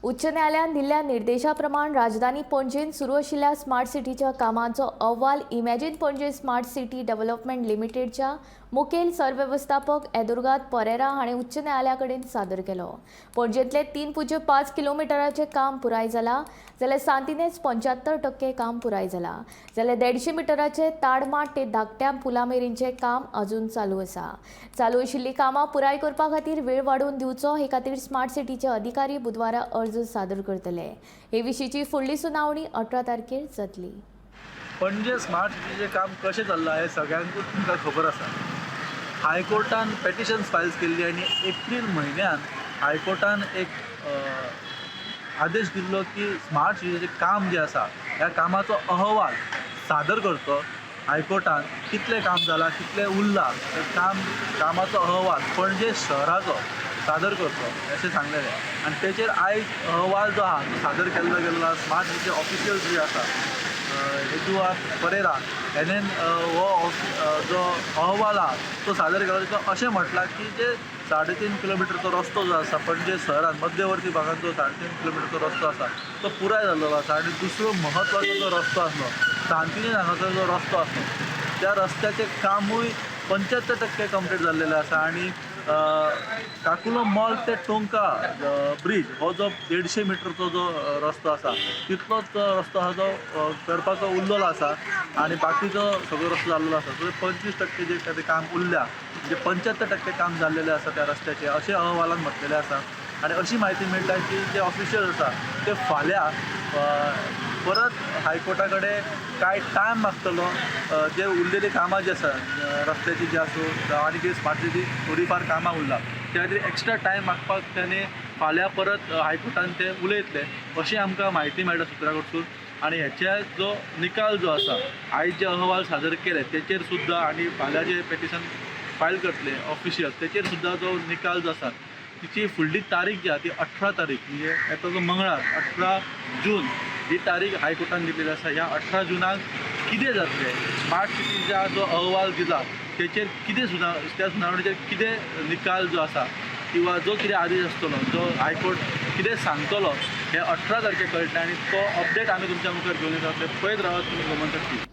उच्च न्यायालयान दिल्ल्या निर्देशा प्रमाण राजधानी पणजेंत सुरू आशिल्ल्या स्मार्ट सिटीच्या कामाचो अहवाल Imagine Panaji smart city development लिमिटेडच्या मुखेल सरवेवस्थापक एदुर्गाद परेरा हाणें उच्च न्यायालया कडेन सादर केलो. पणजेंतले 3.5 किलोमिटराचें काम पुराय जालां, जाल्यार सांतिनेज 75% काम पुराय जालां, जाल्यार 150 मिटराचें ताडमाट ते धाकट्या पुला मेरेनचें काम अजून चालू आसा. चालू आशिल्लीं कामां पुराय करपा खातीर वेळ वाडोवन दिवचो हे खातीर स्मार्ट सिटीचे अधिकारी बुधवारा अर्ज सादर करतले. हे विशींची फुडली सुनावणी 18 तारखेर जातली. पणजे स्मार्ट सिटीचें काम कशें चल्लां हें सगळ्यांकूच तुमकां खबर आसा. हायकोर्टान पेटिशन्स फायल केल्ली आनी एप्रील म्हयन्यान हायकोर्टान एक आदेश दिल्लो की स्मार्ट सिटीचें काम जें आसा, ह्या कामाचो अहवाल सादर करचो हायकोर्टान. कितलें काम जालां, कितलें उरलां, तें काम, कामाचो अहवाल पणजे शहराचो सादर करचो अशें सांगलेलें आनी तेचेर आयज अहवाल जो आहा तो सादर केल्लो गेल्लो आहा. स्मार्ट सिटीचे ऑफिशियल्स जे आसा, एदुआर्द परेरा हेणेन हो जो अहवाल आहा तो सादर केलो. तितून अशें म्हटलां की जे 3.5 किलोमिटरचो रस्तो जो आसा, पणजे शहरान मध्यवर्ती भागान जो 3.5 किलोमिटरचो रस्तो आसा तो पुराय जाल्लो आसा आनी दुसरो म्हत्वाचो जो रस्तो आसलो, सांतिनेज हांगासर जो रस्तो आसलो, त्या रस्त्याचें कामूय 75% कंप्लीट जाल्लेलें आसा. आनी काकुलो मॉल ते टोंका ब्रीज हो जो 150 मिटरचो जो रस्तो आसा, तितलोच रस्तो आसा जो करपाचो उरलेलो आसा आनी बाकीचो सगळो रस्तो जाल्लो आसा. सो 25% जे कितें काम उरल्या, म्हणजे 75% काम जाल्लेलें आसा त्या रस्त्याचें, अशें अहवालान म्हटलेलें आसा. आनी अशी म्हायती मेळटा की जे ऑफिशियल आसा ते फाल्यां परत हायकोर्टा कडेन कांय टायम मागतलो, जे उरलेली कामां जी आसा, रस्त्याची जी आसूं जावं आनी कितें स्मार्ट सिटी थोडीफार कामां उरला, त्या खातीर एक्स्ट्रा टायम मागपाक ताणें फाल्यां परत हायकोर्टान ते उलयतले अशी आमकां म्हायती मेळटा सुत्रा कडसून. आनी हेच्या जो निकाल जो आसा, आयज जे अहवाल सादर केले तेचेर सुद्दां आनी फाल्यां जे पेटिशन फायल करतले ऑफिशियल तेचेर सुद्दां जो निकाल जो आसा, तिची फुडली तारीख जी आहा ती 18 तारीख, म्हणजे येता जो मंगळार, 18 जून ही तारीख हायकोर्टान दिल्लेली आसा. ह्या 18 जुनाक कितें जातलें, स्मार्ट सिटीचा जो अहवाल दिला तेचेर कितें त्या सुनावणीचेर कितें निकाल जो आसा किंवा जो कितें आदेश आसतलो, जो हायकोर्ट कितें सांगतलो, हें 18 तारखेक कळटलें आनी तो अपडेट आमी तुमच्या मुखार घेवन येतले. पळयत रावात तुमी गोमंतक टीव्ही.